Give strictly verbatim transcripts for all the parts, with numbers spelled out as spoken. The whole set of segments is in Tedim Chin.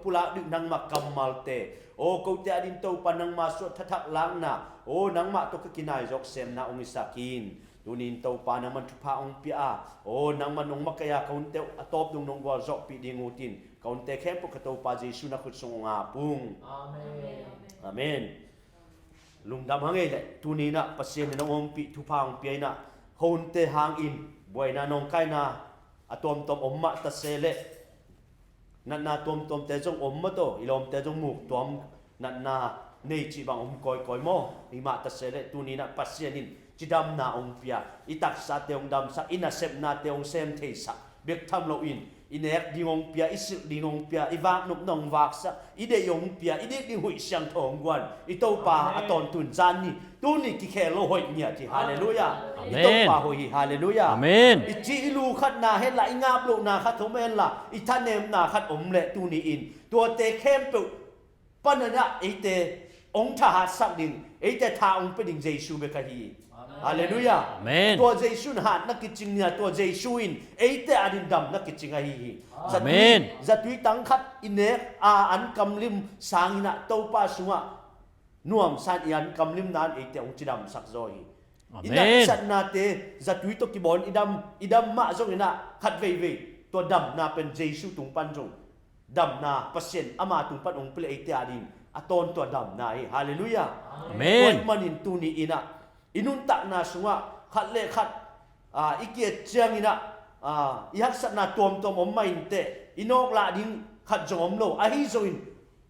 pulak dih nangmah kammalte. Aw, kote adingin Topa nangmah suah thathak lakna, aw, nangmah tawh ka kinai zawk semna hong hisak in. Tuni-in Topa nangman thupha hong pia a, aw, nangman hong makaih a, ka hunte uh a tawp dong nong gualzawhpih ding ut in, ka hunte khempeuh ka Topa Jesu na khut sung hong ap ung. Amen. Amen. Lungdam hang ei leh, tuni-in ah Pasian in hong ompih thupha hong pia in ah, ka hunte hangin buaina nawngkaina a tuamtuam om mah ta se leh, natna tuamtuamte zong om maw taw, i lawmte zong muktuam natna nei cih bang om kawikawi maw? Hi mah ta se leh, tuni-in ah Pasian in cidamna hong pia, i taksate hong damsak, i nasepnate hong sem theisak bek tham loin, i nek ding hong pia, i silh ding hong pia, i vaknopna hong vaksak, i deih hong pia, i dik ding huih siangtho hong guan i Topa a tawntung zan ni. Tuni kikhel lo hoih ngiat hi. Halleluiah. I Topa hoih hi. Halleluiah. Amen. I ci i lu khat na henla, i ngap lohna khat om henla, i thanemna khat om leh, tuni-in tuate khempeuh panin ah eite hong thahatsak ding, eite tha hong pia ding Jesu bek ahi hi. Halleluiah. Amen. Tua Jesu in hatna kicing ni a, tua Jesu in eite adingin damna kicing ahi hi. Zatui, zatui tang khat i nek a an kamlim sangin ah Topa sungah nuamsa in i an kamlimna in eite hong cidamsak zaw hi. I natsatnate zatui tawh kibawl in i dam, i dam mah zongin ah khat veivei tua damna pen Jesu tung pan zong damna, Pasian ama tung pan hong pia leh eite adingin a tawntung damna hi. Halleluiah. Amen. Tua ahih manin tuni-in ah i nuntakna sungah khat le khat, aa, i ki-et ciangin ah, aa, i haksatna tuamtuam om mah inteh, i nawk lah ding khat zong om lo. Ahi zongin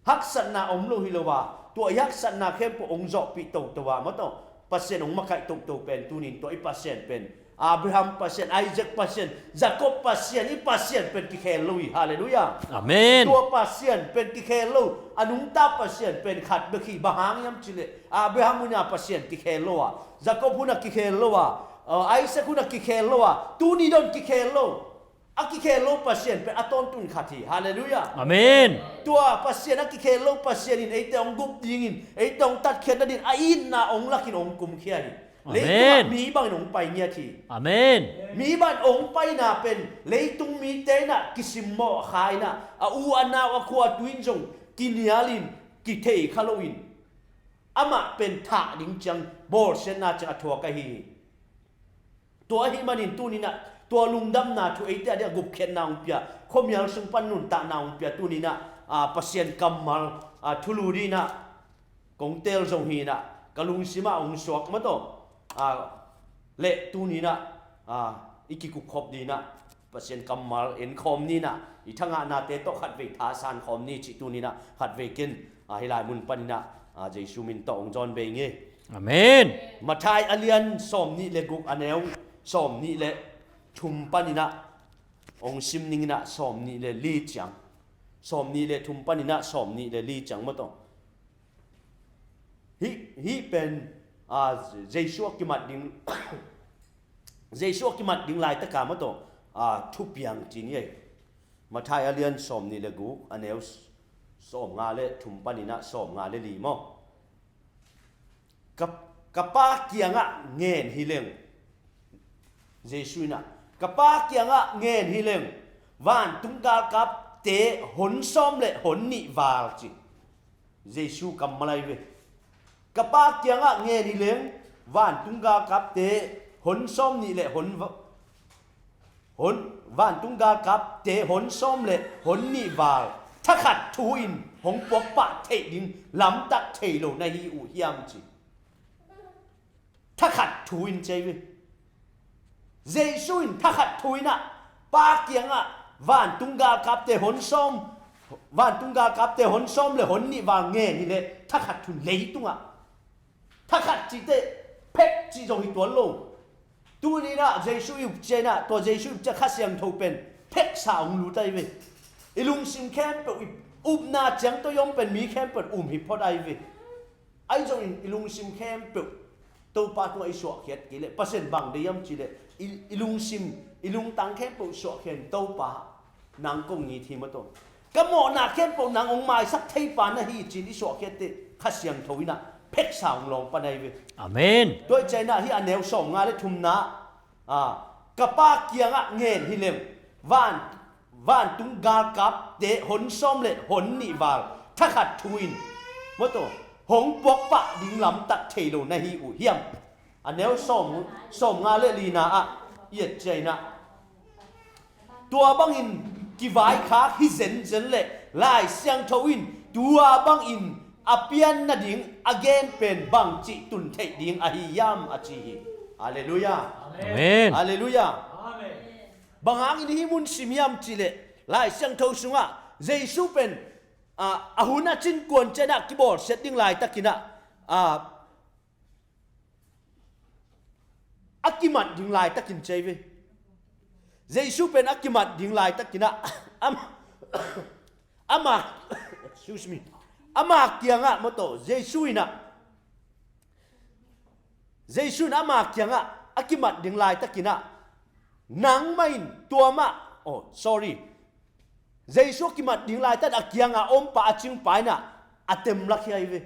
haksatna om lo hi lo a, tua i haksatna khempeuh hong zawhpih toto a, maw taw, Pasian hong makaih toto pen, tuni-in tua i Pasian pen, Abraham Pasian, Isaac Pasian, Jacob Pasian, i Pasian pen kikhel lo hi. Halleluiah. Amen. Tua Pasian pen kikhel lo, a nungta Pasian pen khat bek hi. Bang hang hiam cih leh, Abraham hun a Pasian kikhel lo a, Jacob hun a kikhel lo a, uh, Isaac hun a kikhel lo a, tuni dong kikhel lo. A kikhel lo Pasian pen a tawntung khat hi. Halleluiah. Amen. Tua Pasian, a kikhel lo Pasian in eite hong gup dingin, eite hong tatkhiat nadingin a itna hong lakin hong kumkhia hi. Amen. Leitungah mi bangin hong pai ngiat hi. Amen. Mi bangin hong paina pen leitung mite in ah kisimmawh kha in ah, a u a nau, a khua a tui in zong kinialin, kithei kha loin, amah pen thah ding ciang, bawlsiatna ciang a thuak ahi hi. Tua ahih manin tuni-in ah tua lungdamna thu eite adingin a gupkhiatna hong pia, khuamial sung pan nuntakna hong pia, tuni-in ah, aa, Pasian kammal, aa, thulu dingin ah kong teel zong hi-in ah, ka lungsim ah hong suak, maw taw, aa, leh tuni-in ah, aa, i kikupkhop dingin ah Pasian kammal en khawm ni-in ah, i thangahnate tawh khatvei thasan khawm ni cih tuni-in ah khatvei ken, aa, hih lai mun panin ah, aa, Jesu min tawh hong zawn bei ing ei. Amen. Matthai a lian sawmnih le guk, a neu sawmnih le thum panin ah hong sim ning in ah, sawmnih le li ciang, sawmnih le thum panin ah sawmnih le li ciang, maw taw. Hih, hih pen, aa, Jesu a kimat ding, Jesu a kimat ding laitak a, maw taw, aa, thupiang ci ni ei. Matthai a lian sawmnih le guk, a neu sawmnga le thum panin ah sawmnga le li, maw. Ka, ka Pa kiangah ngen hi leng, Jesu in ah, ka Pa kiangah ngen hi leng, vantung galkapte hon sawm le hon nih val, ci. Jesu kammal ahi ve. Ka Pa kiangah ngen hi leng, vantung galkapte hon sawm nih le hon va-, hon, vantung galkapte hon sawm le hon nih val thakhat thu in hong puak pah theih ding lamtak thei lo na hi uh hiam, ci. Thakhat thu in, ci hi ve. Jesu in thakhat thu in ah, Pa kiangah vantung galkapte hon sawm, vantung galkapte hon sawm le hon nih val ngen hi leh, thakhat thu in leitungah thakhat cih teh phek cih zong hi tuan lo. Tuni-in ah Jesu i up ciang in ah, tua Jesu i up ciang Kha Siangtho pen pheksa hong lut ahi ve. I lungsim khempeuh, i upna ciang tawh i om pen mi khempeuh in um hi phot ahi ve. Ahi zongin i lungsim khempeuh Topa tungah i suahkhiat kei leh, Pasian bang deih hiam cih leh, i, i lungsim, i lungtang khempeuh suahkhiat in, Topa, nang kong it hi, maw taw. Ka mawhna khempeuh nang hong maisak thei pa na hi, ci-in i suahkhiat teh Kha Siangtho in ah pheksa hong lawng pan ahi ve. Amen. Tua ahih ciang in ah hih a neu sawmnga le thumna, aa, ka Pa kiangah ngen hi leng, van, vantung galkapte hon sawm le hon nih val thakhat thu in, maw taw, hong puakpah ding lamtak thei lo na hi uh hiam? A neu sawm, sawmnga le lina ah i et ciangin ah, tua bangin kivaikhak hi zenzen le Lai Siangtho in tua bangin a pian nading a gen pen bangci tun theih ding ahi hiam, a ci hi. Halleluiah. Amen. Halleluiah. Bang hangin hih mun sim hiam cihleh, Lai Siangtho sungah Jesu pen, ah, a hun a cin kuan ciangin ah kibawlsiat ding laitakin ah, ah, a kimat ding laitakin ci hi ve. Jesu pen a kimat ding laitakin ah, am-, ama, excuse me, ama kiangah, maw taw, Jesu in ah, Jesu in ama kiangah a kimat ding laitakin ah, nangmah in tua mah, oh, sorry, Jesu a kimat ding laitak a kiangah a ompa a cingpa in ah a temlak hi a hi ve.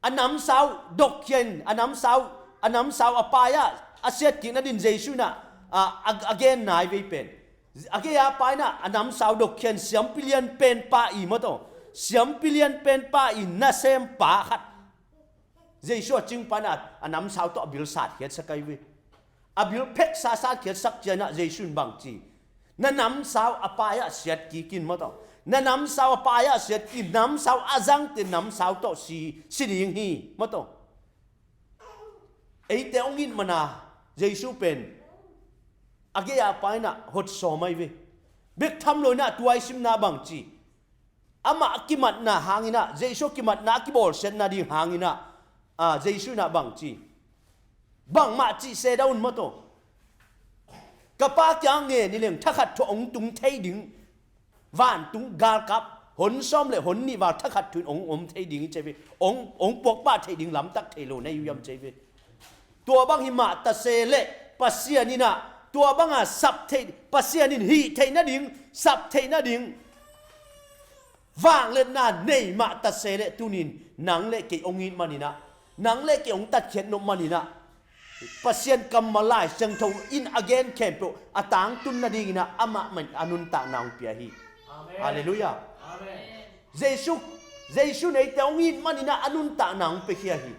A namsau dok khia in, a namsau, a namsau a pai-ah a siatkik nadin Jesu in ah, a, a, a genna hi vei pen. A gei-a pai in ah a namsau dok khia in, siampi lian penpa i, maw taw, siampi lian penpa i nasempa khat Jesu a cingpa in ah a namsau tawh a bil satkhiatsak a hi ve. A bil pheksa satkhiatsak ciangin ah Jesu in bang ci? Na namsau a pai-ah siatkik in, maw taw. Na namsau a pai-ah siatkik in, namsau a zangte namsau tawh si, si ding hi, maw taw. Eite hong it man a Jesu pen a gei-a pai in ah hot sawm a hi ve. Bek tham lo in ah tua i simna bang ci? Amah a kimatna hangin ah, Jesu a kimatna a kibawlsiatna ding hangin ah, ah, Jesu in ah bang ci? Bangmah cih se dah un, maw taw. Ka Pa kiang ngen hi leng thakhat thu hong tung thei ding, vantung galkap hon sawm le hon nih val thakhat thu in hong om thei ding hi ci hi ve. Hong, hong puakpah thei ding lamtak thei lo na hi uh hiam ci hi ve. Tua bang hi mah ta se leh Pasian in ah tua banga sap theih, Pasian in hih theih nading, sap theih nading vangliatna nei mah ta se leh tunin nang le kei hong it manin ah, nang le kei hong tatkhiat nop manin ah, Pasian kammal Lai Siangtho in a gen khempeuh a tangtun nadingin ah amah mah in a nuntakna hong pia hi. Amen. Halleluiah. Amen. Jesu, Jesu in eite hong it manin ah a nuntakna hong piakhia hi.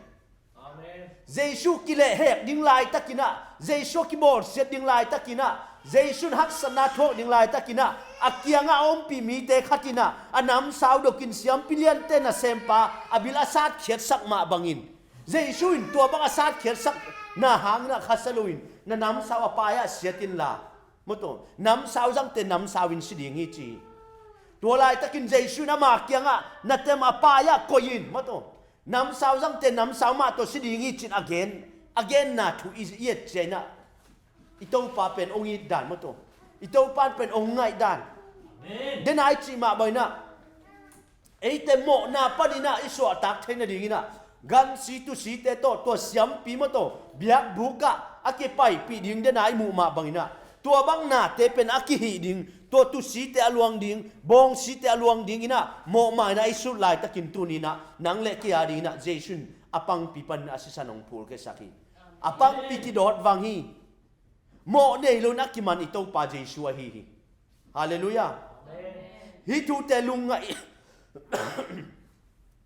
Amen. Jesu kilehhek ding laitakin ah, Jesu a kibawlsiat ding laitakin ah, Jesu in haksatna thuak ding laitakin ah, a kiangah a ompih mite khat in ah a namsau dok in, siampi liante nasempa a bil a satkhiatsak mah bangin, Jesu in tua bang a satkhiatsakna hangin ah khasa loin, na namsau a pai-ah siat inla, maw taw, namsau zangte namsau in si ding hi ci hi. Tua laitakin Jesu in ama kiangah, na tem a pai-ah koih in, maw taw, namsau zangte namsau mah tawh si ding hi ci-in a gen, a genna thu i, i et ciangin ah, i Topa pen hong it dan, maw taw, i Topa pen hong ngaih dan. Amen. Dena i cih mah bangin ah, eite mawhna panin ah i suahtak theih nadingin ah, gansi tusite tawh, tua siampi, maw taw, biakbuk ah a kipaipih ding dena i muh mah bangin ah, tua bang nate pen a kihih ding, tua tusite a luang ding, bangsite a luang dingin ah mawhmaina i sut laitakin tunin ah nang le kei a dingin ah Jesu in a pangpi panin a sisan hong phulkhiasak hi. A pangpi kidawt vang hi. Mawh nei loin a kiman i Topa Jesu ahi hi. Halleluiah. Amen. Hih thute lungngaih,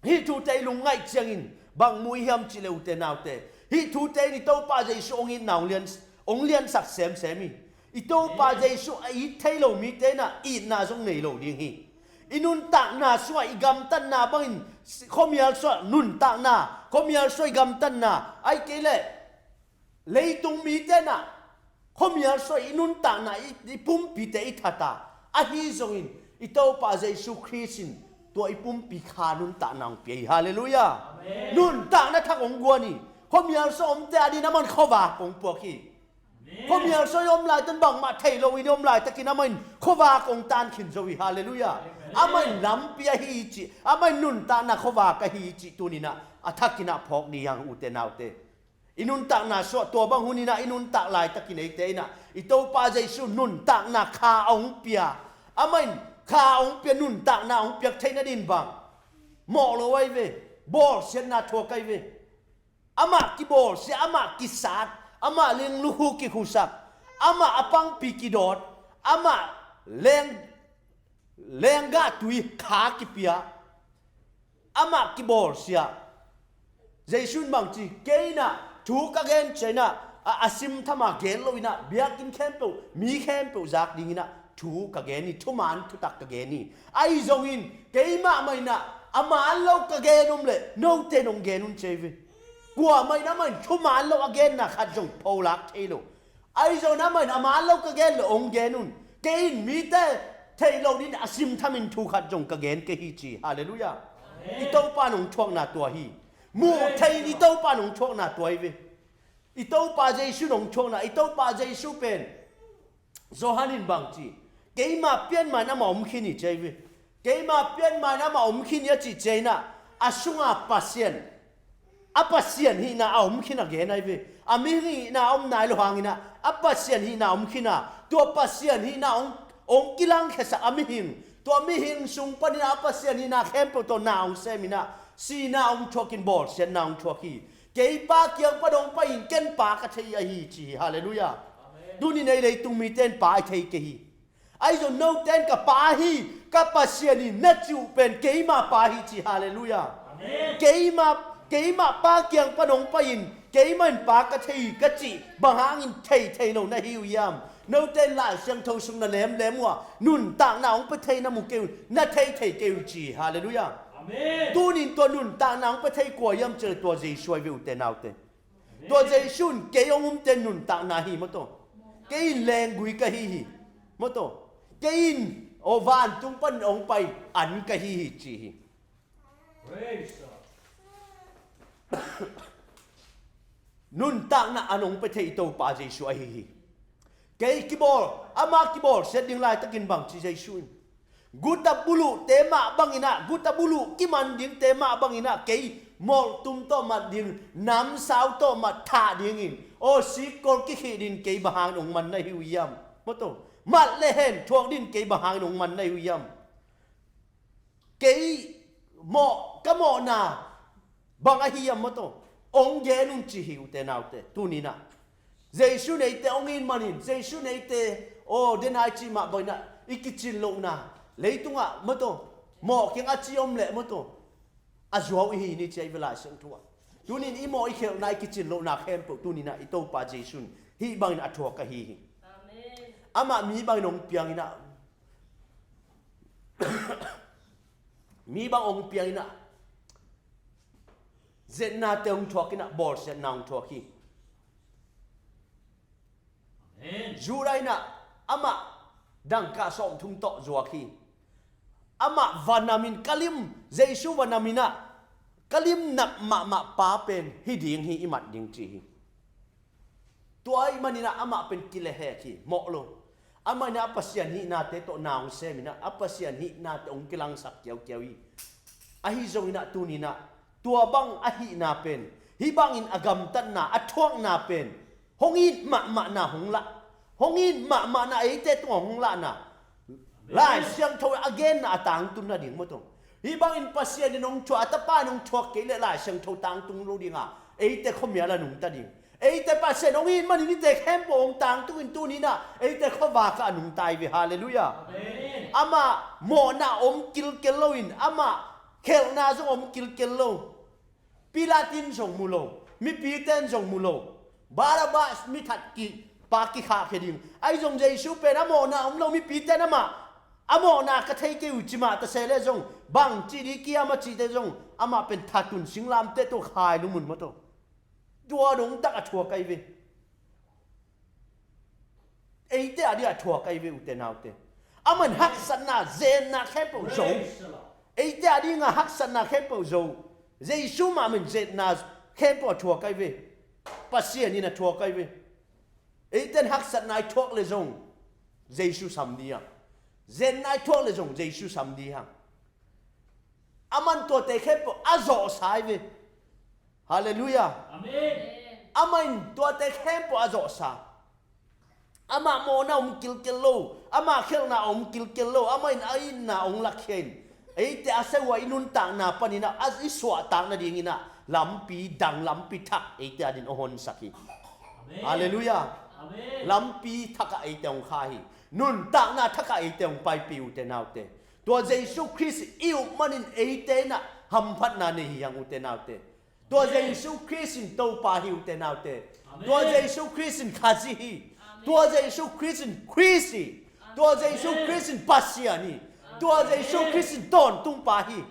hih thute i lungngaih ciangin bang mu i hiam cih leh, ute naute, hih thute in i Topa Jesu hong itna hong lian, hong liansak semsem hi. I Topa Jesu a it thei lo mite in ah itna zong nei lo ding hi. I nuntakna sungah i gamtatna bangin, khuamial sungah nuntakna, khuamial sungah i gamtatna, ahih kei leh leitung mite in ah khuamial sungah i nuntakna, i, i pumpite i that a, ahi zongin i Topa Jesu Khrist in tua i pumpi kha nuntakna hong pia hi. Halleluiah. Amen. Nuntakna thak hong guan hi. Khuamial sungah omte a dingin amah in khuavak hong puak hi. Amen. Khuamial sungah i om laitak bangmah thei loin i om laitakin amah in khuavak hong tan khin zo hi. Halleluiah. Amen. Amah in lampi ahi cih, amah in nuntakna khuavak ahi cih tunin ah a thakin ah phawk ni hang, ute naute. I nuntakna sungah tua bang hun in ah i nuntak laitakin eite in ah i Topa Jesu nuntakna kha a hong pia, amah in kha a hong pia, nuntakna a hong piak theih nadin bang mawh lo ahi ve. Bawlsiatna thuak ahi ve. Amah kibawlsia, amah kisat, amah lungluhu kikhusak, amah a pangpi kidawt, amah leng, lenggah tui kha kipia, amah kibawlsia. Jesu in bangci, kei in ah thu ka gen ciangin ah, a, a simtham a gen lo in ah, biakinn khempeuh, mi khempeuh zak dingin ah thu ka gen hi, thuman thutak ka gen hi. Ahi zongin keimah mah in ah a man lo ka gen om leh note in hong gen un ci hi ve. Kuamah in amah in thuman lo a genna khat zong pholak thei lo. Ahi zongin amah in a man lo ka gen leh hong gen un. Kei in mite theih loh dingin a simthamin thu khat zong ka gen kei hi ci. Halleluiah. Amen. I Topa in hong thuakna tua hi. Muh theihin i Topa in hong thuakna tua hi ve. I Topa Jesu in hong thuakna, i Topa Jesu pen Johan in bangci, keima pian ma in amah om khin hi ci hi ve. Keima pian ma in amah om khin hi a cih ciangin ah, a sunga Pasian, a Pasian hihna a om khin a gen ahi ve. A mihing hihna a om nai lo hangin ah, a Pasian hihna a om khin a, tua Pasian hihna hong, hong kilangkhiasak a mihing, tua mihing sung panin ah a Pasian hihna khempeuh tawh na hong semin ah, sihna hong thuakin bawlsiatna hong thuak hi. Kei Pa kiang pan hong pai-in ken Pa ka thei ahi ci hi. Halleluiah. Amen. Tunin ei leitung mite in Pa i thei kei hi. Ahi zong note in ka Pa hi, ka Pasian hi na cih uh pen keima Pa hi ci. Halleluiah. Amen. Keima, keima Pa kiang pan hong pai-in keima in Pa ka thei hi ka cih bang hangin thei thei lo na hi uh hiam? Note in Lai Siangtho sung na lemlem uh a, nuntakna hong pia thei na mu kei uh, na thei thei kei uh ci. Halleluiah. Amen. Tunin tua nuntakna hong pia thei kua hiam cih leh tua Jesu ahi ve, ute naute. Tua Jesu in kei hong umte nuntakna hi maw taw. Kei in lenggui ka hi hi maw taw. Kei in aw vantung pan hong pai an ka hi hi ci hi. Praise God. Nuntakna an hong pia thei i Topa Jesu ahi hi. Kei kibawl, ama kibawlsiat ding laitakin bangci Jesu in, guta buluhte mah bangin ah, guta buluh kiman dingte mah bangin ah, kei mawltum tawh mat ding, namsau tawh mat thah dingin, aw sikkol kikhih dingin kei bang hangin hong man na hi uh hiam? Maw taw, mat le hen thuak dingin kei bang hangin hong man na hi uh hiam? Kei mawh, ka mawhna bang ahi hiam maw taw, hong gen un ci hi, ute naute. Tunin ah Jesu in eite hong it manin, Jesu in eite aw denai cih mah bangin ah i kicin lohna, leitungah maw taw, mawh kiang a ci om leh maw taw, a zuau i hi ni ci ahi ve Lai Siangtho ah. Tunin i mawh i khelhna, i kicin lohna khempeuh tunin ah i Topa Jesu in hih bangin a thuak ahi hi. Amen. Amah mi bangin hong piangin ah, mi bang hong piangin ah, zetnate hong thuakin ah, bawlsiatna hong thuak hi. Amen. Judah in ah amah dangka sawmthum tawh zuak hi. Amah va namin, ka lim, Jesu va namin ah, ka limnap mahmah pa pen hi ding hi, i mat ding ci hi. Tua ahih manin ah amah pen kilehhek hi, mawh lo. Amah in ah a Pasian hihnate tawh na hong semin ah, a Pasian hihnate hong kilangsak kiaukiau hi. Ahi zongin ah tunin ah tua bang a hihna pen, hih bangin a gamtatna, a thuakna pen hong it mahmahna hong lah, hong it mahmahna eite tungah hong lahna Lai Siangtho a genna a tangtun nading maw taw. Hih bangin Pasian in hong thuak, a Tapa in hong thuak kei leh Lai Siangtho tangtung lo ding a, eite khuamial a nungta ding. Eite Pasian hong it manin hihte khempeuh hong tangtungin tunin ah eite khuavak ah a nungta hi ve. Halleluiah. Amen. Amah mawhna om kilkel loin, amah khelhna zong om kilkel lo. Pilat in zong mu lo, mipite in zong mu lo. Barabbas mi that kipia kikhahkhia ding. Ahi zong Jesu pen a mawhna om lo, mipite in amah a mawhna ka thei kei uh ci mah ta se leh zong, bangci ding kiam a cihte zong, amah pen thatun singlamteh tawh khailum un maw taw. Tua dong tak a thuak ahi ve. Eite a ding a thuak ahi ve, ute naute. Amah in haksatna, zetna khempeuh zo. Praise the Lord. Eite a ding a haksatna khempeuh zo. Jesu mah in zetna khempeuh a thuak ahi ve. Pasian in a thuak ahi ve. Eite in haksatna i thuak leh zong Jesu sam ding a, zetna i thuak leh zong Jesu sam ding a. Amah in tuate khempeuh a zawhsa ahi ve. Halleluiah. Amen. Amah in tuate khempeuh a zawhsa. Amah mawhna om kilkel lo, amah khelhna om kilkel lo, amah in a itna hong lakhia in, eite a seuah i nuntakna panin ah, a i suahtak nadingin ah lampi dang, lampi thak eite a dingin a honsak hi. Amen. Halleluiah. Amen. Lampi thak ah eite hong kha hi. Nuntakna thakah eite hong paipih, ute naute. Tua Jesu Khrist i up manin eite in ah hamphatna nei hi hang, ute naute. Tua Jesu Khrist in Topa hi, ute naute. Tua Jesu Khrist in Khazih hi. Tua Jesu Khrist in Khrist hi. Tua Jesu Khrist in Pasian hi. Tua Jesu Khrist in tawntungpa hi.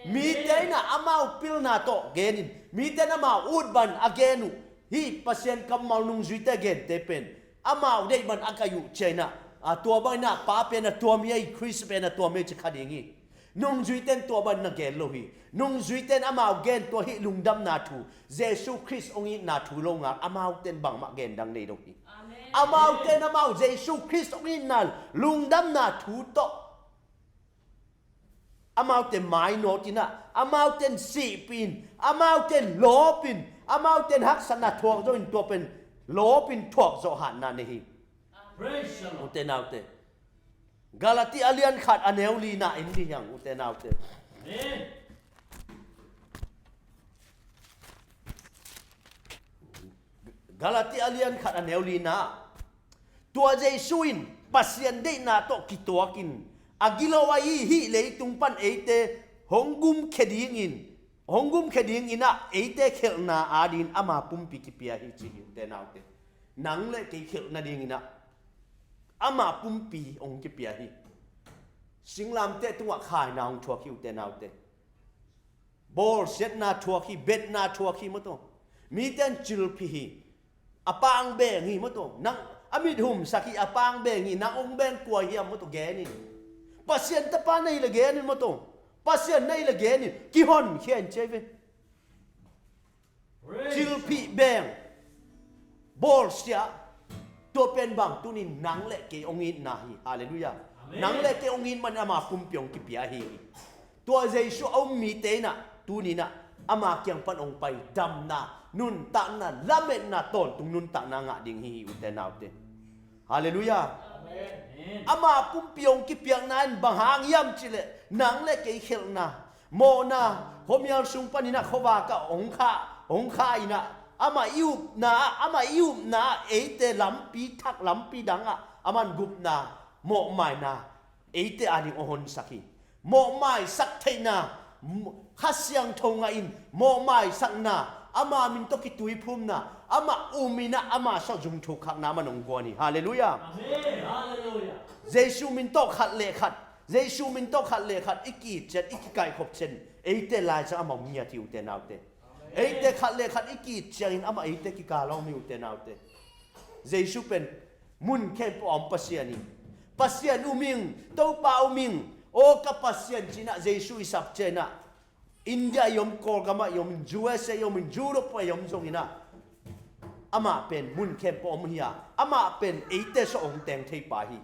Mite in ah amau pilna tawh genin, mite in amau ut ban a gen uh. Hih Pasian kammal nungzuite gente pen amau deih ban a kaih uh ciangin ah, a, tua bangin ah Pa pen a tuam hi, Khrist pen a tuam hi ci kha ding hi. Nungzuite in tua bangin na gen lo hi. Nungzuite in amau gen tua hih lungdamna thu, Jesu Khrist hong itna thu lo ngal, amaute in bangmah gen dang nei lo hi. Amaute in amau Jesu Khrist hong itna lungdamna thu tawh amaute mainawt in ah, amaute in sihpih in, amaute in lawp in, amaute in haksatna thuak zawh in, tua pen lawp in thuak zawh hatna nei hi. Ute naute. Galati a lian khat a neu lina en dih hang, ute naute. Galati a lian khat a neu lina. Tua Jesu in Pasian deihna tawh kituakin a gilo ahi hih leitung pan eite hong gumkhia dingin, hong gumkhia dingin ah eite khelhna adingin ama pumpi kipia hi ci hi, ute naute. Nang le kei khelh nadingin ah ama pumpi hong kipia hi. Singlamteh tungah khaina hong thuak hi, ute naute. Bawlsiatna thuak hi, betna thuak hi maw taw. Mite in cilphih hi, a pang beng hi maw taw. Nang a mit humsak hi, a pang beng hi, nang hong beng kua hiam maw taw, genin. Pasian tapa na hi leh genin maw taw. Pasian na hi leh genin. Kihonkhia in ci hi ve. Cilphih beng, bawlsia, tua pen bang tunin nang le kei hong itna hi. Halleluiah. Nang le kei hong it man ama pumpi hong kipia hi. Tua Jesu a um mite in ah tunin ah ama kiang pan hong pai damna, nuntakna, lametna, tawntung nuntakna ngah ding hi hi, ute naute. Halleluiah. Ama pumpi hong kipiakna in bang hang hiam cih leh nang le kei khelhna, mawhna, khuamial sung panin ah khuavak ah hong khah, hong khah in ah, amah i upna ah, amah i upna ah eite lampi thak, lampi dang ah aman gupna, mawhmaina eite ading hong honsak hi. Mawhmaisak theihna, m-, Kha Siangtho ngahin mawhmaisakna, ama min tawh kituiphumna, amah um in ah ama sawt zung thuk khakna aman hong guan hi. Halleluiah. Jesu min tawh khat le khat, Jesu min tawh khat le khat i ki-it ciang, i kikaihkhop ciang eite lai ciang amah hong ngiat hi, ute naute. Eite khat le khat i ki-it ciangin amah eite kikal ah om hi, ute naute. Jesu pen mun khempeuh a om Pasian hi. Pasian um ing, Topa um ing, aw ka Pasian ci in ah Jesu i sap ciang in ah, India i om, Kawlgam ah i om in, U S A i om in, Europe ah i om zongin ah, amah pen mun khempeuh om hi a, amah pen eite sawt hong teng thei pa hi.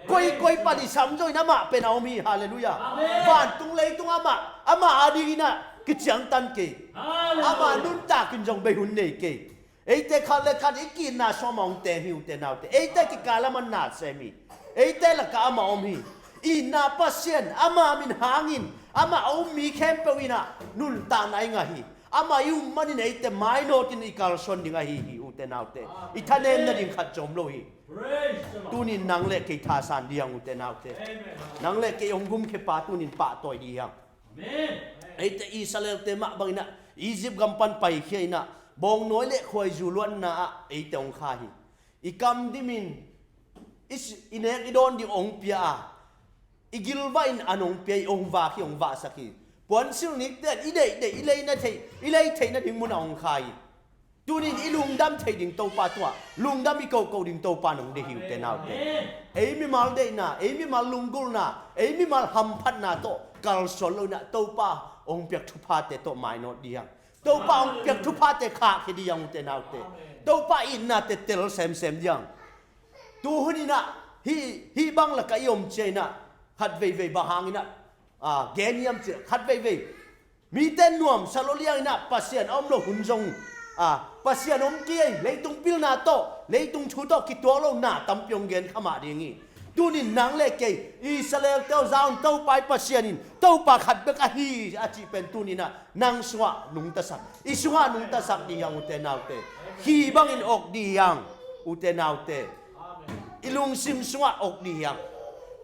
Koikoi pan i sam zongin amah pen a om hi. Halleluiah. Vantung leitung amah, amah adingin ah kiciangtan kei. Amah nuntakin zong bei hun nei kei. Eite khat le khat i ki-itna sawt amah hong teng hi, ute naute. Eite kikal ah amah na sem hi. Eite lakah amah om hi. Itna Pasian, ama min hangin, amah a um mi khempeuh in ah nuntakna i ngah hi. Amah i um manin eite mainawtin i kalsuan ding ahi hi, ute naute. I thanem nading khat zong om lo hi. Tunin nang le kei thasan dih hang, ute naute. Nang le kei hong gumkhia pa tunin pahtawi dih hang. Eite Israelte mah bangin ah Egypt gam pan paikhia in ah, bawngnawi le khuaizu luanna ah eite hong kha hi. I kam dimin, i si-, i nek i dawn ding hong pia a, i gilvah in an hong pia, i hong vak hi, hong vahsak hi. Puansilh nikten i deihdeih, i lei na theih, i lei theih nading munah hong kha hi. Tunin i lungdam thei ding Topa tungah lungdam i kohkoh ding Topa in hong deih hi, ute naute. Ei mimal deihna, ei mimal lunggulhna, ei mimal hamphatna tawh kalsuan lo in ah Topa hong piak thuphate tawh mainawt dih hang. Topa hong piak thuphate khahkhia dih hang, ute naute. Topa itnate tel semsem dih hang. Tu hun in ah hih, hih bang lakah i om ciang in ah khat veivei bang hang in ah, a, gen hiam cih leh khat veivei mite nuamsa lo liang in ah Pasian a om lo hun zong, a, Pasian om kei, leitung pilna tawh, leitung thu tawh kituak lo na tampi hong gen kha mah ding hi. Tunin nang le kei Israelte aw, za un, Topa i Pasian in Topa khat bek ahi a cih pen tunin ah nang sungah nungtasak, i sungah nungtasak dih hang, ute naute. Hi bangin awk dih hang, ute naute. i lungsim sungah ong dih hiang.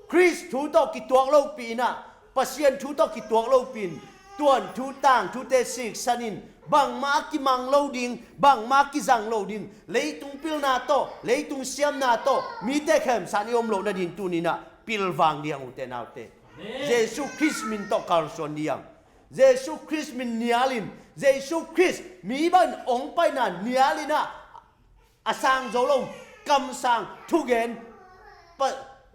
Khrist thu tawh kituak lopi inah, Pasian thu tawh kituak lopi in, tuan thu tangthute siksan in, bangmah a kimang lo ding, bangmah a kizang lo ding, leitung pilna tawh, leitung siamna tawh mite khemsa in i om loh nading tuni inah pilvang dih hiang, ute naute. Jesu Khrist min tawh kalsuan dih hiang. Jesu Khrist min nialin, Jesu Khrist mi bangin ong paina nialin ah, a sang zo lo, kamsang, thugen, pa,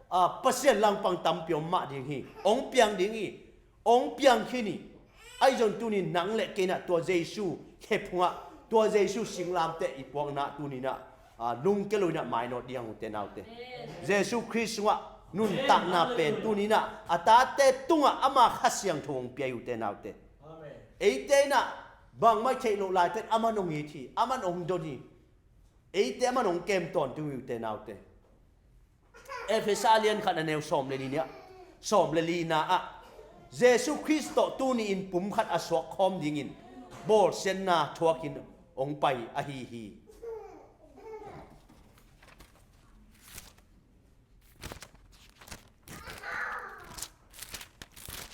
a, Pasian langpang tampi om mah ding hi. Ong piang ding hi. Ong piang khin hi. Ahi zong tuni nang le kei inah tua Jesu khephungah, tua Jesu singlamteh i puakna tuni inah, a, lungke lo inah mainawt dih hiang, ute naute. Jesu Khrist sungah nuntakna pen tuni inah a tate tungah ama Kha Siangtho ong pia hi, ute naute. Eite inah bangmah i theih loh laitakin aman ong it hi, aman ong don hi. Eite aman ong kem tawntung hi, ute naute. Efesa lian khat a neu sawm le li ni ah, sawm le lina ah, Jesu Khrist tawh tuni in pumkhat a suak khawm dingin bawlsiatna thuakin ong pai ahi hi.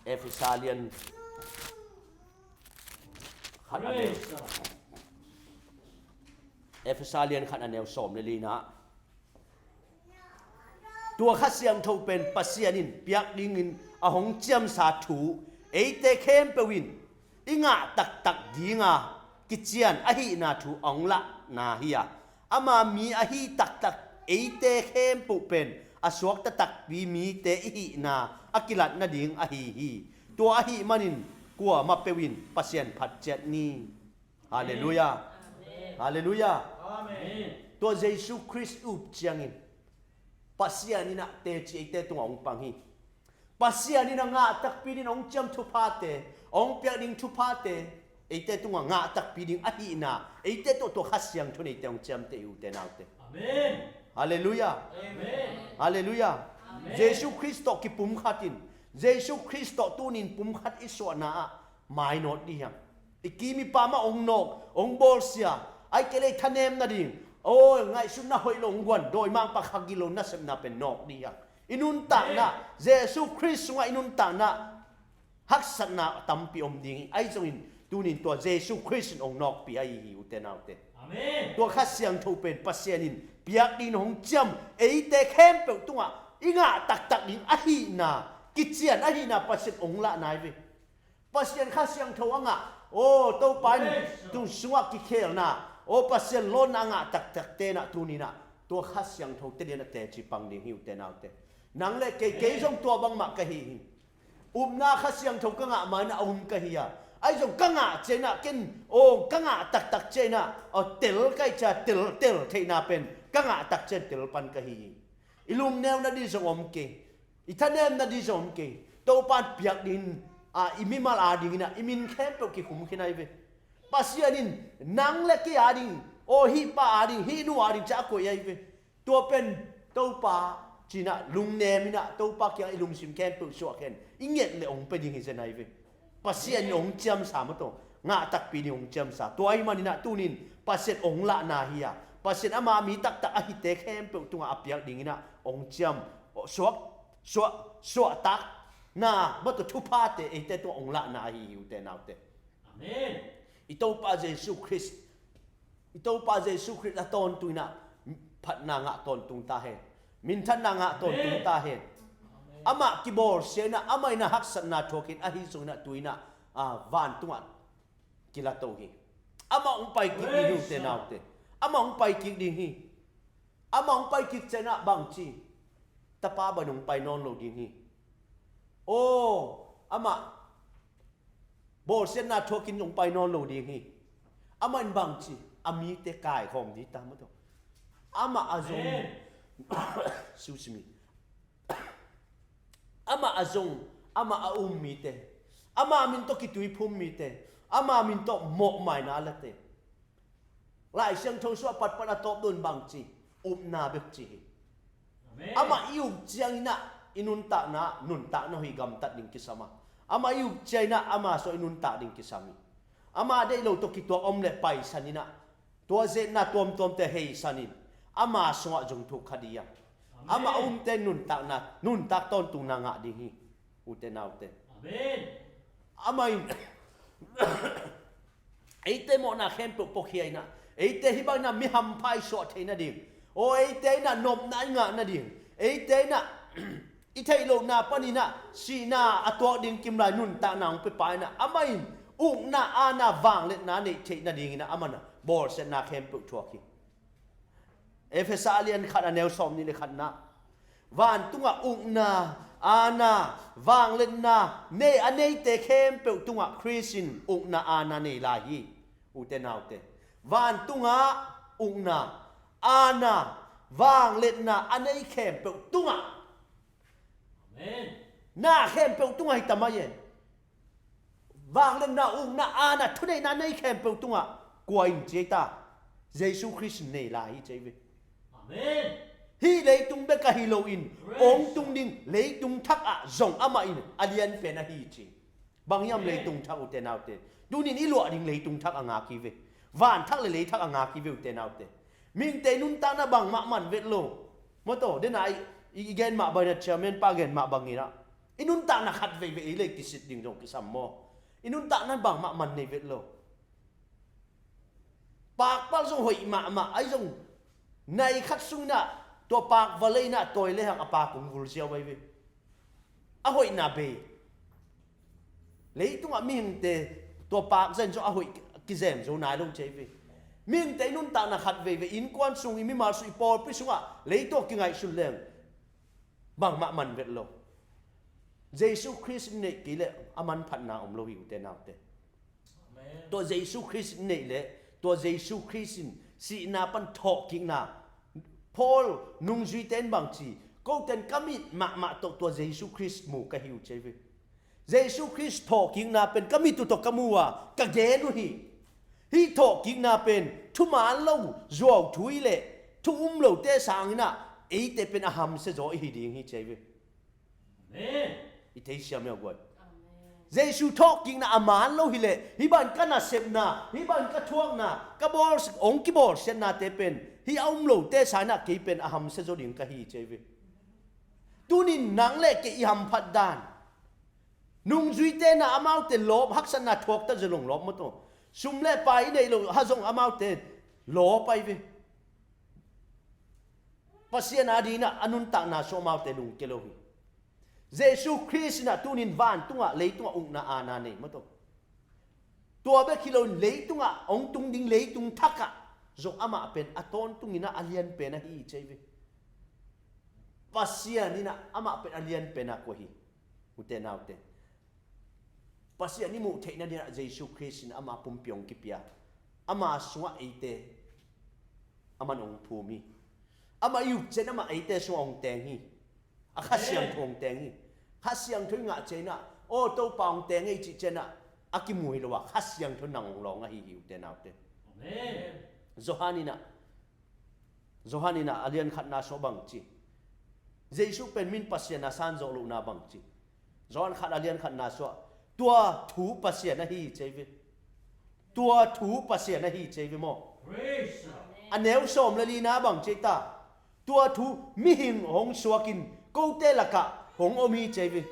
Efesa lian khat a neu, Efesa lian khat a neu sawm le lina ah, tua Kha Siangtho pen Pasian in piak dingin a hong ciamsa thu, eite khempeuh in i ngah taktak dinga kician ahihna thu a hong lahna hi a, ama mi ahi taktak eite khempeuh pen a suakta takpi mite i hihna a kilat nading ahi hi. Tua ahih manin kuamah peuh in Pasian phat ciat ni. Halleluiah. Halleluiah. Tua Jesu Khrist i up ciangin Pasian inah teci eite tungah hong pang hi. Pasian inah ngah takpi ding hong ciam thuphate, hong piak ding thuphate, eite tungah ngah takpi ding ahihna, eite tawh tua Kha Siangtho in eite hong ciamteh hi, ute naute. Halleluiah. Halleluiah. Jesu Khrist tawh kipumkhat in, Jesu Khrist tawh tuni in pumkhat i suahna ah mainawt dih hiang. I kim i pam ah ong nawk, ong bawlsia, ahih kei leh i thanem nading, aw, ngaihsutna hoih lo ong guan, dawimangpa kha gilo nasepna pen nawk dih hiang. I nuntakna, Jesu Khrist sungah i nuntakna haksatna tampi om ding hi. Ahi zongin tuni in tua Jesu Khrist in ong nawkpih ahi hi, ute naute. Tua Kha Siangtho pen Pasian in piak dingin hong ciam eite khempeuh tungah i ngah taktak ding ahihna, kician ahihna Pasian ong lahna hi ve. Pasian Kha Siangtho a ngah, aw, Topa in tung sungah kikhelna, aw, Pasian lawnna a ngah taktakte inah tuni inah tua Kha Siangtho teci inah teci pang ding hi, ute naute. Nang le kei, kei zong tua bangmah ka hi hi. Upna Kha Siangtho ka ngah ma inah a um ka hi a, ahi zong ka ngah ciang inah ken, aw, ka ngah taktak ciang inah, aw, tel ka hih ciang tel, tel theihna pen ka ngah tak ciang tel pan ka hi hi. I lungneu nading zong om kei. I thanem nading zong om kei. Topa in piak dingin, a, i mimal adingin ah, i min khempeuh kikhum khin ahi ve. Pasian in nang le kei ading, aw, hih pa ading, hih nu ading ci a koih ahi ve. Tua pen Topa ci-in ah lungnem in ah, Topa kiangah i lungsim khempeuh suah khin, i nget le hong pia ding hi zen ahi ve. Pasian in hong ciamsa maw, tua ngah takpi ding hong ciamsa. Tua ahih manin ah tuni-in Pasian hong lahna hi a, Pasian ama mi taktak a hite khempeuh tungah a piak dingin ah hong ciam, suak, suah, suahtakna maw, tua thuphate eite tungah hong lahna ahi hi, ute naute. Amen. I Topa Jesu Khrist, i Topa Jesu Khrist a tawntung in ah phatna ngah tawntung ta hen. Minthanna ngah tawntung ta hen. Amen. Amah kibawlsia in ah, amah in ah haksatna thuak in, ahi zongin ah tu-in ah, ah, vantungah kila to hi. Amah hong pai kik ding hi, ute naute. Amah hong pai kik ding hi. Amah hong pai kik ciang in ah bang ci? Tapa bang hong pai nawn lo ding hi. Aw, amah bawlsiatna thuak in hong pai nawn lo ding hi. Amah in bang ci? A mite kaikhawm ding ta maw, tua. Amah a zong, excuse me. Amah a zong, amah a um mite, ama min tawh kituiphum mite, ama min tawh mawhmaina a late, Lai Siangtho sungah patpat a tawp dong bang ci? Upna bek ci hi. Amen. Amah i up ciangin ah i nuntakna, nuntakna hoih gamtat ding kisam a, amah i up ciangin ah ama sungah i nuntak ding kisam hi. Ama deih lo tawh kituak om le paisan in ah, tua zetna tuamtuamte heisan in, ama sungah zong thuk kha ding a. Amah a umte nuntakna, nuntak tawntungna ngah ding hi. Ute naute. Amen. Amah in eite mawhna khempeuh pawkhia inah, eite hih bangin ah mi hampha i suah theih nading, aw eite inah nopna i ngah nading, eite inah i theih lohna panin ah sihna a tuak ding kimlai nuntakna hong pia pa inah amah in ukna aana vangliatna neih theih nadingin ah amah in ah bawlsiatna khempeuh thuak hi. Efesa a lian khat a neu sawm nih le khatna, vantungah ukna aana vangliatna nei a neite khempeuh tungah Khrist in ukna aana nei lai hi. Ute naute, vantungah ukna aana vangliatna a nei khempeuh tungah, Amen. Na khempeuh tungah hi ta mai e. Vangliatna, ukna, aana, thuneihna nei khempeuh tungah kua in ci ei ta? Jesu Khrist in nei lai hi ci ei ve. Amen. Hih leitung bek ahi loin, praise, hong tung ding leitung thak ah zong amah in a lianpen ahi ci. Bang hiam? Amen. Leitung thak, ute naute. Tunin i luah ding leitung thak a ngak hi ve. Van thak le lei thak a ngak hi ve, ute naute. Mihingte i nuntakna bangmah man vet lo. Maw taw, dena i, i gen mah bangin ah, chairman pa gen mah bangin ah, i nuntakna khat veivei ei le kisit ding zong kisam maw? I nuntakna bangmah man nei vet lo. Pakpal zong hoih mahmah, ahi zong nai khat sungin ah tua pak va lei inah tawi le hang a pak hong vul ziau ahi ve. A hoihna bei. Leitungah mihingte tua pak zah in zong a hoih kizem zo nai lo ci ei ve. Mihingte i nuntakna khat veivei, innkuan sung, i mimal sung, i pawlpi sungah leitungah kingaihsun leng bangmah man vet lo. Jesu Khrist in neih kei leh a manphatna om lo hi, ute naute. Amen. Tua Jesu Khrist in neih leh, tua Jesu Khrist in sihna pan thawhkikna, Paul nungzuite in bang ci, kote in ka mit mahmah tawh tua Jesu Khrist mu ka hi uh ci ei ve. Jesu Khrist thawhkikna pen ka mit uh tawh ka mu a, ka gen uh hi. Hih thawhkikna pen thuman lo, zuau thu i leh thu um lote sangin ah eite pen a hamsia zaw i hi ding hi ci ei ve. Amen. I theisiam hi a guai. Amen. Jesu thawhkikna a man lo hi leh, hih bang ka nasepna, hih bang ka thuakna, ka bawl, hong kibawlsiatnate pen hih a um lote sangin ah kei pen a hamsia zaw ding ka hi ci ei ve. Tunin nang le kei i hamphat dan. Nungzuite na amaute lawp, haksatna thuak ta zia long lawp maw taw. Sum le pai i neih loh ha zong amaute lawp ahi ve. Pasian a dingin ah a nuntakna sung amaute lungkia lo hi. Jesu Khrist in ah tunin vantungah leitungah ukna aana nei maw taw. Tua bek hi loin leitungah hong tung ding leitung thakah zong amah pen a tawntungin ah a lianpen ahi ci ei ve. Pasian in ah amah pen a lianpen a koih hi. Ute naute, Pasian i muh theih nadingin ah Jesu Khrist in ama pumpi hong kipia. Ama sungah eite aman hong phum hi. Amah i up ciang amah eite sungah hong teng hi. A Kha Siangtho hong teng hi. Kha Siangtho i ngah ciangin ah, aw Topa hong teng ei cih ciangin ah a kimu hi lo a, Kha Siangtho nang hong lawng ahi hi, ute naute. Amen. Johan in ah, Johan in ah a lian khatna sungah bang ci? Jesu pen min Pasian a san zawh lohna bang ci? Johan khat a lian khatna sungah tua thu Pasian ahi ci ei ve. Tua thu Pasian ahi ci ei ve maw? Praise the Lord. A neu sawm le lina bang ci ei ta? Tua thu mihing hong suakin kote lakah hong om hi ci ei ve.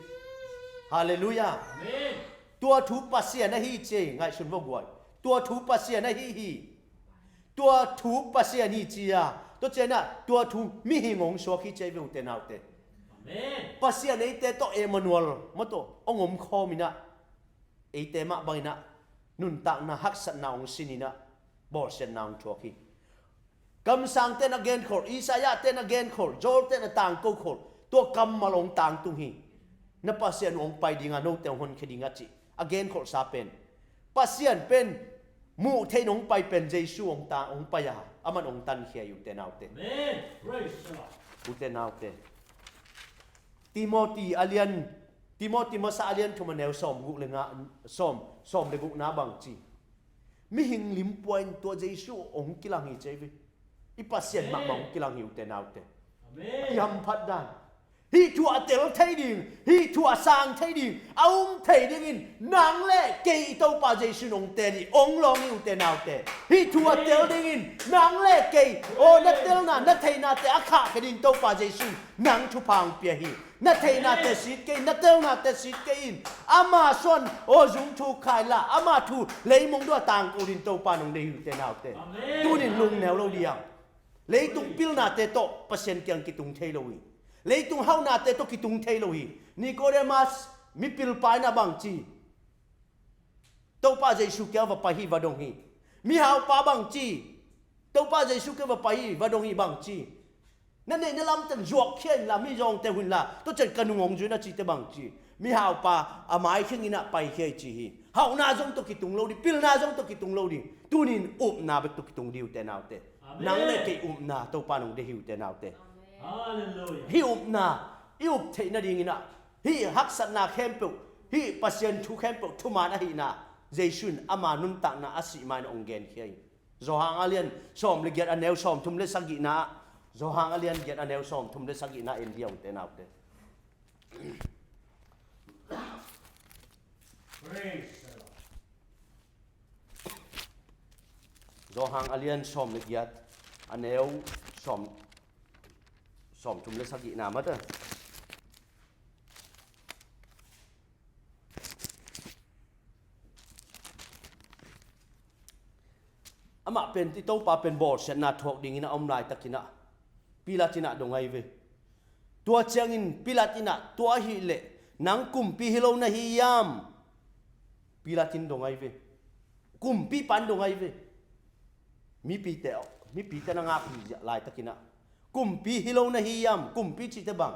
Halleluiah. Amen. Tua thu Pasian ahi ci ei, ngaihsun vo guai. Tua thu Pasian ahi hi. Tua thu Pasian hi ci a, tua ciangin ah tua thu mihing hong suak hi ci ei ve, ute naute. Amen. Pasian eite tawh Emmanuel maw taw hong omkhawm in ah, eite mah bangin ah nuntakna haksatna hong sin in ah bawlsiatna hong thuak hi. Kamsangte in a genkholh, Isaiahte in a genkholh, Joel-te in a tangko kholh, tua kammal hong tangtung hi. Na Pasian uh hong pai ding a, note hong honkhia ding a cih a genkholhsa pen, Pasian pen muh theih in hong pai pen Jesu hong ta, hong pai a, aman hong tankhia hi, ute naute. Amen. Praise the Lord. Ute naute. Timothy a lian, Timothy masa a lian thum a neu sawm guk le nga, sawm, sawm le gukna bang ci? Mihing lim pua in tua Jesu hong kilang hi ci ei ve. I Pasian mahmah hong kilang hi, ute naute. Amen. I hamphat dan. Hih thu a tel thei ding, hih thu a sang thei ding, a um thei dingin nang le kei i Topa Jesu in hong teel hi, hong lawng hi, ute naute. Hih thu a tel dingin nang le kei, aw, na telna, na theihnate a khahkhia dingin Topa Jesu in nang thupha hong pia hi. Na theihnate sit kei in, na telnate sit kei in, ama suan, aw, zung thu khai la, ama thu leimong dua tangko dingin Topa in hong deih hi, ute naute. Amen. Tunin lungneu lo ding. Leitung pilnate tawh Pasian kiang kitung thei lo hi. Leitung hauhnate tawh kitung thei lo hi. Nicodemus, mipilpa in a bang ci? Topa Jesu kiang va pai hi, va dong hi. Mihaupa bang ci? Topa Jesu kiang va pai hi, va dong hi, bang ci? Na neih na lam teng zuakkhia inla, mizawngte hun la, tua ciang ka nung hong zui in a cihte bang ci? Mihaupa a mai kheng in a paikhia hi ci hi. Hauhna zong tawh kitung lo ding, pilna zong tawh kitung lo ding. Tunin upna bek tawh kitung ding, ute naute. Amen. Nang le kei upna Topa in hong deih hi, ute naute. Halleluiah. Hih upna i up theih nadingin ah, hih haksatna khempeuh, hih Pasian thu khempeuh thuman ahihna, Jesu in ama nuntakna a sih ma-in hong genkhia hi. Johan a lian sawm le giat, a neu sawmthum le sagihna ah, Johan a lian giat, a neu sawmthum le sagihna en dih, ute naute. Praise the Lord. Johan a lian sawm le giat, a neu sawm, sawmthum le sagihna mata. Amah pen, i Topa pen bawlsiatna thuak dingin a om laitakin ah Pilat in ah dong ahi ve. Tua ciangin Pilat in ah, "Tua ahih leh nang kumpi hi lo na hi hiam?" Pilat in dong ahi ve. Kumpipa in dong ahi ve. Mipite, mipite na ngak hi ziah laitakin ah, "Kumpi hi lo na hi hiam?" Kumpi cihte bang?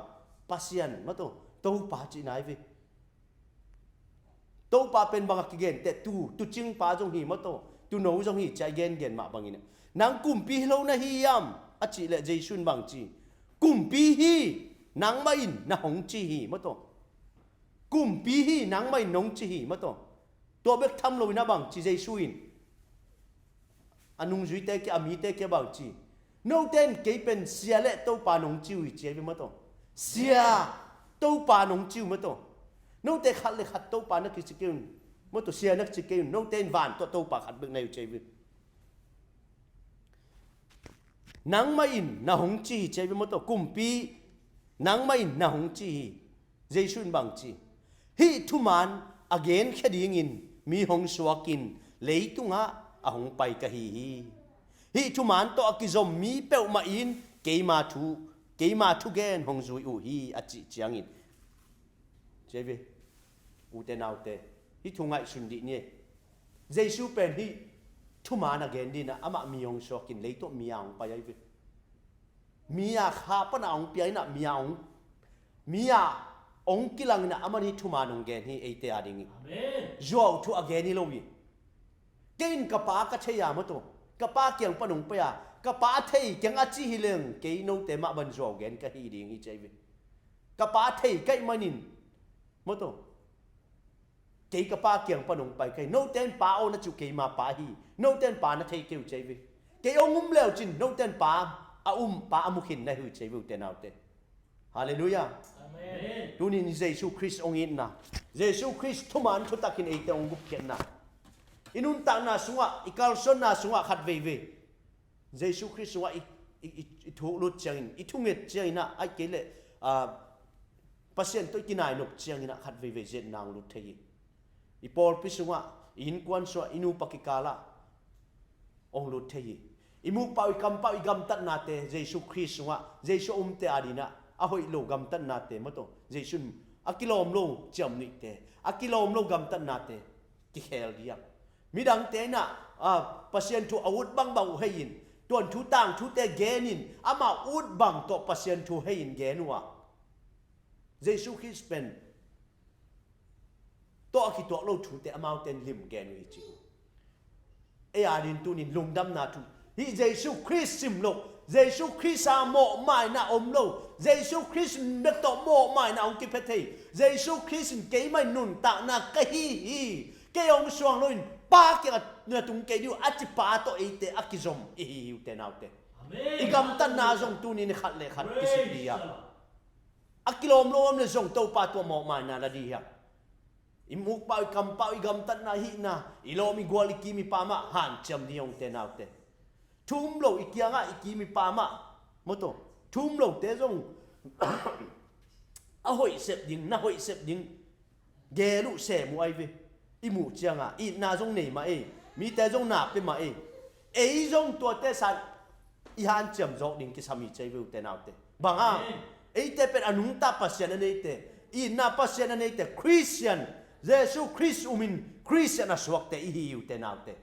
Pasian, maw taw, Topa cihna ahi ve. Topa pen bang a kigenteh, tu, tuucingpa zong hi, maw taw, tuuno zong hi, ci-a i gengen mah bangin ah, "Nang kumpi hi lo na hi hiam?" a cih leh Jesu in bang ci? "Kumpi hi, nangmah in na hong ci hi," maw taw. "Kumpi hi, nangmah in nong ci hi," maw taw. Tua bek tham loin ah bang ci Jesu in? A nungzuite kia, a mite kia bang ci? "Note in kei pen Sia le Topa nong ci uh hi," ci ahi ve, maw taw. "Sia, Topa nong ci uh," maw taw. "Note khat le khat Topa na kici kei un," maw taw, "Sia na kici kei un. Note in van tawh Topa khat bek na hi uh," ci ahi ve. "Nangmah in na hong ci hi," ci ahi ve, maw taw. "Kumpi, nangmah in na hong ci hi." Jesu in bang ci? "Hih thuman a genkhia dingin mi hong suakin leitungah a hong pai ka hi hi. Hih thuman tawh a kizom mi peuhmah in keima thu, keima thugen hong zui uh hi," a cih ciangin, ci ahi ve, ute naute, hih thu ngaihsun dih ni. Jesu pen hih thuman a gen dingin ah amah mi hong suakin leitungah mi a hong pai ahi ve. Mi a kha pan a hong pia in ah, mi a hong, mi a hong kilang in ah, aman hih thuman hong gen hi, eite a dingin. Amen. Zuau thu a gen hi lo hi. "Kei in ka Pa ka thei a," maw taw, "ka Pa kiang pan hong pai a, ka Pa a thei keng a ci hi leng, kei note mah bang zuau gen ka hi ding hi," ci ahi ve. "Ka Pa a thei ka hih manin," maw taw, "kei ka Pa kiang pan hong pai ka hi. Note in Pa aw na ci uh, keima Pa hi. Note in Pa na thei kei uh," ci ahi ve. "Kei hong um le uh cin, note in Pa a um, Pa a mu khin na hi uh," ci ahi ve, ute naute. Halleluiah. Amen. Tunin Jesu Khrist hong itna, Jesu Khrist thuman thutakin eite hong gupkhiatna, i nuntakna sungah, i kalsuanna sungah khat veivei Jesu Khrist sungah i, i, i, i thuk lut ciangin, i thunget ciangin ah, ahih kei leh, ah, Pasian tawh i kinainop ciangin ah khat veivei ziatna hong lut thei hi. I pawlpi sungah, i innkuan sungah, i nupa kikalah hong lut thei hi. I mukpau, i kampau, i gamtatnate Jesu Khrist sungah, Jesu a umte a dingin ah a hoih lo gamtatnate, maw taw, Jesu in a kilawm lo ciamnuihte, a kilawm lo gamtatnate kikhel ding a, midangte in ah, ah, Pasian thu a ut bangbang uh hei-in, tuanthu tangthute genin, amau ut bang tawh Pasian thu hei-in gen uh a, Jesu Khrist pen tawh a kituak lo thute amaute in lim gen uh hi ci hi. Ei a dingin tunin lungdamna thu, hih Jesu Khrist sim loh, Jesu Khrist a mawhmaina om lo, Jesu Khrist bek tawh mawhmaina hong kiphia thei, Jesu Khrist in keimah in nuntakna ka hi hi, kei hong suang loin Pa kiangah na tung kei ding uh, a ci Pa tawh eite a kizom i hi hi, ute naute. Amen. I gamtatna zong tunin khat le khat kisik ding a. Praise the Lord. A kilawm lo om le zong Topa tua mawhmaina la dih hiam? I mukpau, i kampau, i gamtatna, i hihna, i lawm, i gual, i kim, i pamah hanciam dih hong te naute. Thu um lo i kiangah, i kim, i pamah, mawtaw, thu um lote zong a hoih sep ding, na hoih sep ding gel uh, sem uh ahi ve. I muh ciangah itna zong nei mah ei, mite zong na pia mah ei. Ei zong tuate san i hanciam zawk ding kisam hi ci ahi ve, ute naute. Bang hang? Amen. Eite pen a nungta Pasian a neite, itna Pasian a neite, Khristian, Jesu Khrist umin Khristian a suakte i hi hi, ute naute.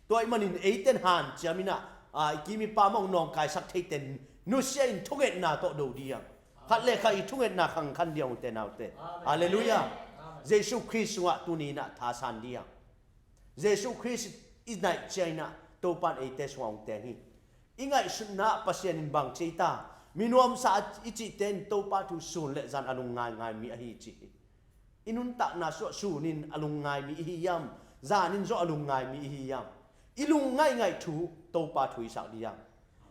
Tua ahih manin eite in hanciam in ah, a, i kim i pamah hong nawngkaisak theite nusia in thungetna tawh do dih hang. Khat le khat i thungetna khangkhan dih hang, ute naute. Amen. Halleluiah. Amen. Jesu Khrist sungah tuni in ah thasan dih hang. Jesu Khrist i naih ciangin ah Topa in eite sungah hong teng hi. I ngaihsutna ah Pasian in bang ci ta, mi nuamsa i cihte in Topa thu sun le zan a lungngaingai mi ahi ci hi. I nuntakna sungah sun in a lungngai mi i hi hiam? Zan in zong a lungngai mi i hi hiam? I lungngaih ngaih thu Topa thu i sak dih hang.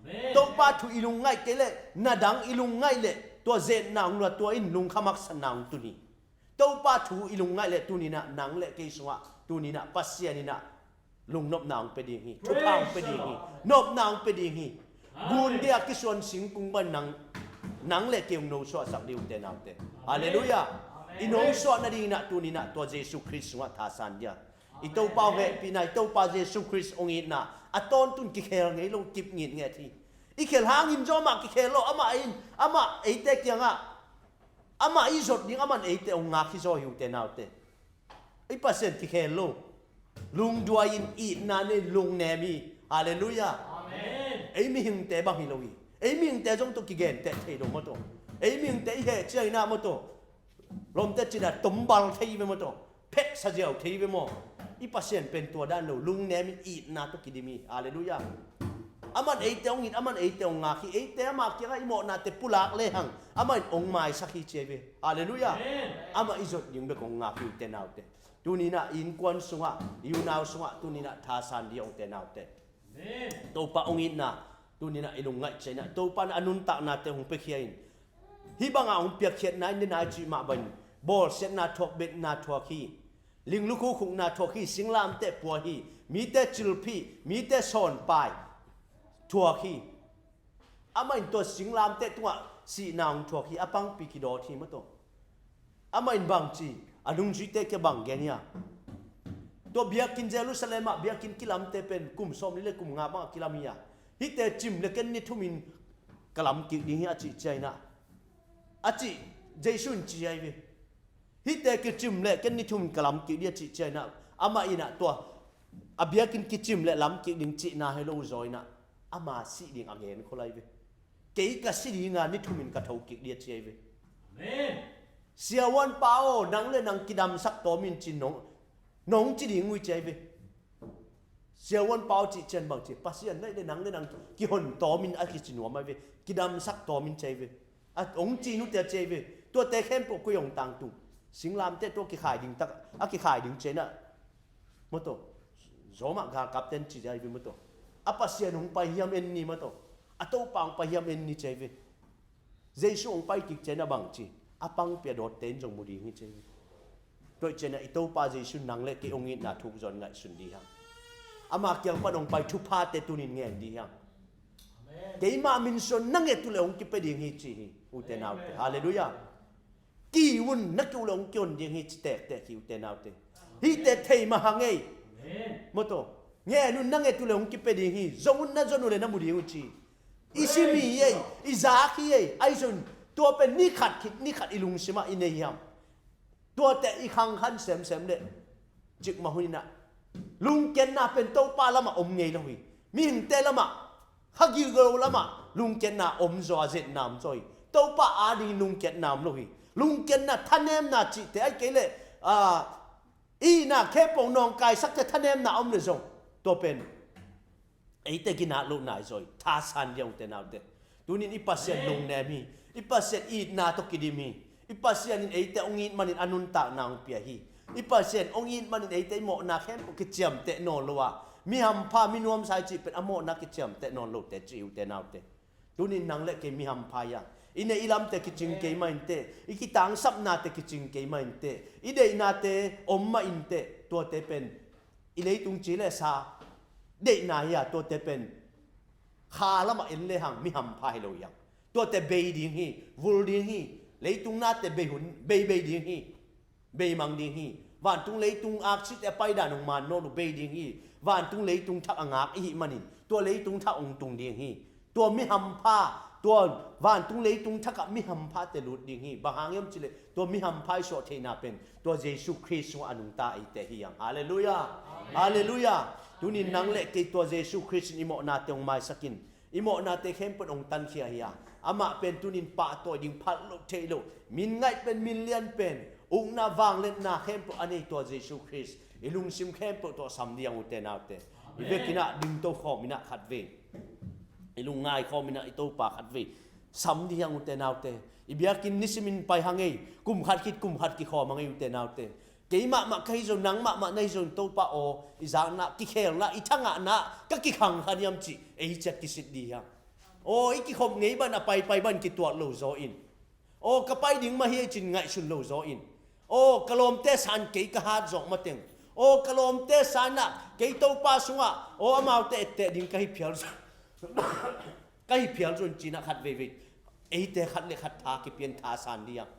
Amen. Topa thu i lungngaih kei leh, na dang i lungngaih leh, tua zetna hong lua, tua in lungkham haksatna hong tun hi. Topa thu i lungngaih leh tuni in ah nang le kei sungah tuni in ah Pasian in ah lungnopna hong pia ding hi, thupha hong pia ding hi, nopna hong pia ding hi. Amen. Gun dia kisuan singkung bang nang, nang le kei hong nosuahsak dih, ute naute. Amen. Halleluiah. Amen. I nosuah nading in ah tuni in ah tua Jesu Khrist sungah thasan dih hang. I Topa hong hehpihna, i Topa Jesu Khrist hong itna a tawntun kikhel ngei lo, kip ngitnget hi. I khel hangin zong amah kikhel lo, amah in, amah eite kiangah, amah i zot ding, amah in eite hong ngak hi zaw hi, ute naute. I Pasian kikhel lo. Lungduai in, itna nei, lungnem hi. Halleluiah. Amen. Ei mihingte bang hi lo hi. Ei mihingte zong tua kigenteh thei lo, mawtaw. Ei mihingte i heh ciangin ah, mawtaw, lawmte cih dan tombal thei ve, mawtaw. Pheksa ziau thei ve maw. I Pasian pen tua dan lo, lungnem in, itna tawh kidim hi. Halleluiah. Amah in eite hong it, amah in eite hong ngak hi. Eite amah kiangah i mawhnate pulak lehang amah in hong maisak hi ci ahi ve. Halleluiah. Amen. Amah i zot ding bek hong ngak hi, ute naute. Tuni in ah i innkuan sungah, i unau sungah tuni in ah thasan dih hang, ute naute. Amen. Topa hong itna tuni in ah i lungngaih ciangin ah Topa in a nuntaknate hong piakhia in, hih bangah hong piakkhiatna in, den a i cih mah bangin bawlsiatna thuak, betna thuak hi. Ling lukhu khukna thuak hi, singlamteh pua hi, mite cilphih, mite sawnpai thuak hi. Amah in tua singlamteh tungah sihna hong thuak hi, a pangpi kidawt hi, mawtaw. Amah in bang ci, a nungzuite kiang bang gen hiam? Tua biakinn, Jerusalem ah biakinn kilamte pen kum sawmli le kum nga bangah kilam hi a, hihte cim le ken ni thumin ka lam kik ding hi a cih ciangin ah, a cih, Jesu in ci ahi ve. Hihte kicim le ken ni thumin ka lam kik ding a cih ciangin ah, amah in ah tua a biakinn kicim le lam kik ding cihna hi lo zaw in ah, ama sih ding a gen khol ahi ve. Kei ka si ding a, ni thumin ka tho kik ding a ci ahi ve. Amen. Siavuanpa aw, nang le nang kidamsak tawm in ci-in nong, nong ci ding uh hi ci ahi ve. Siavuanpa aw cih ciang bang ci, Pasian naih le nang le nang kihon tawm in a kici nuam ahi ve. Kidamsak tawm in ci ahi ve. A hong ci nute a ci ahi ve. Tuate khempeuh koi hong tangtung? Singlamteh tua kikhai ding tak, a kikhai ding ci-in ah, mawtaw, Rome ah galkapte in ci ahi ve, mawtaw. A Pasian hong pai hiam en ni, mawtaw. A Topa hong pai hiam en ni ci ahi ve. Jesu hong pai kik ciangin ah bang ci, a pangpi a dawtte in zong mu ding hi ci ahi ve. Tua ahih ciangin ah i Topa Jesu in nang le kei hong itna thuk zaw in ngaihsun dih hang. Ama kiang pan hong pai thuphate tuni in ngen dih hang. Amen. Keimah min suang na nget uh leh hong kipia ding hi ci hi, ute naute. Amen. Halleluiah. Ki un, na ki uh leh hong ki-on ding hi ci tektek hi, ute naute. Hihte thei mah hang ei. Amen. Mawtaw. Ngen un, na nget uh leh hong kipia ding hi. Zong un, na zon uh leh na mu ding uh ci. I sim hi ei, i zak hi ei. Ahi zong tua pen ni khat khit ni khat i lungsimah i nei hiam? Tuate i khangkhan semsem leh cikmah hun in ah, lungkiatna pen Topa lamah om ngei lo hi. Mihingte lamah, kha gilo lamah lungkiatna om zaw a, zetna om zaw hi. Topa adingin lungkiatna om lo hi. Lungkiatna, thanemna cihte, ahih kei leh, a, i itna khempeuh nawngkaisakte thanemna om le zong, tua pen eite ginat lohna hi zaw hi. Thasan dih hang, ute naute. Tuni in i Pasian lungnem hi. I Pasian itna tawh kidim hi. I Pasian in eite hong it manin a nuntakna hong pia hi. I Pasian hong it manin eite i mawhna khempeuh kiciamteh nawn lo a, mi hampha, mi nuamsa i cih pen a mawhna kiciamteh nawn lote ci hi, ute naute. Tuni in nang le kei mi hampha hi a, I neih i lamte kicing kei mah inteh, i kitangsapnate kicing kei mah inteh, i deihnate om mah inteh, tuate pen i leitung ci le sa deihna hi a, tuate pen kha lamah en le hang mi hampha hi lo hi hang. Tuate bei ding hi, vul ding hi, leitung nate bei hun, bei bei ding hi, beimang ding hi. Vantung leitung aksite a paidan hong man nawn uh bei ding hi. Vantung leitung thak a ngak i hih manin tua leitung thak hong tung ding hi. Tua mi hampha, tua vantung leitung thakah mi hamphate lut ding hi. Bang hang hiam cileh tua mi hampha i suah theihna pen tua Jesu Khrist sungah a nungta eite hi hang. Halleluiah. Halleluiah. Tunin nang le kei tua Jesu Khrist in i mawhnate hong maisak in, i mawhnate khempeuh hong tankhia hi a, amah pen tunin pahtawi ding phat loh theih loh, min ngaih pen, min lian pen, ukna vangliatna khempeuh a nei tua Jesu Khrist i lungsim khempeuh tawh sam ding hang, ute naute. I vekin ah dingto khawm in ah khatvei, i lungngai khawm in ah i Topa khatvei sam ding hang, ute naute. I biakinn nisimin pai hang ei, kum khat khit kum khat kikhawm hang ei, ute naute. Kei mahmah ka hi zong, nang mahmah na hi zong, Topa aw, i zakna, kikhelna, i thangahna ka kikhang kha diam cih ei ciat kisit ding hi hang. Aw, i kikhop ngei ban a paipai ban kituat lo zaw in. Aw, ka pai ding mah hi ei cin ngaihsun lo zaw in. Aw, ka lawmte san kei ka hat zawk mateng. Aw, ka lawmte san ah kei Topa sungah, aw, amaute etteh ding ka hi phial zaw, ka hi phial zaw in cin ah khat veivei eite khat le khat tha kipia in tha san ding hang.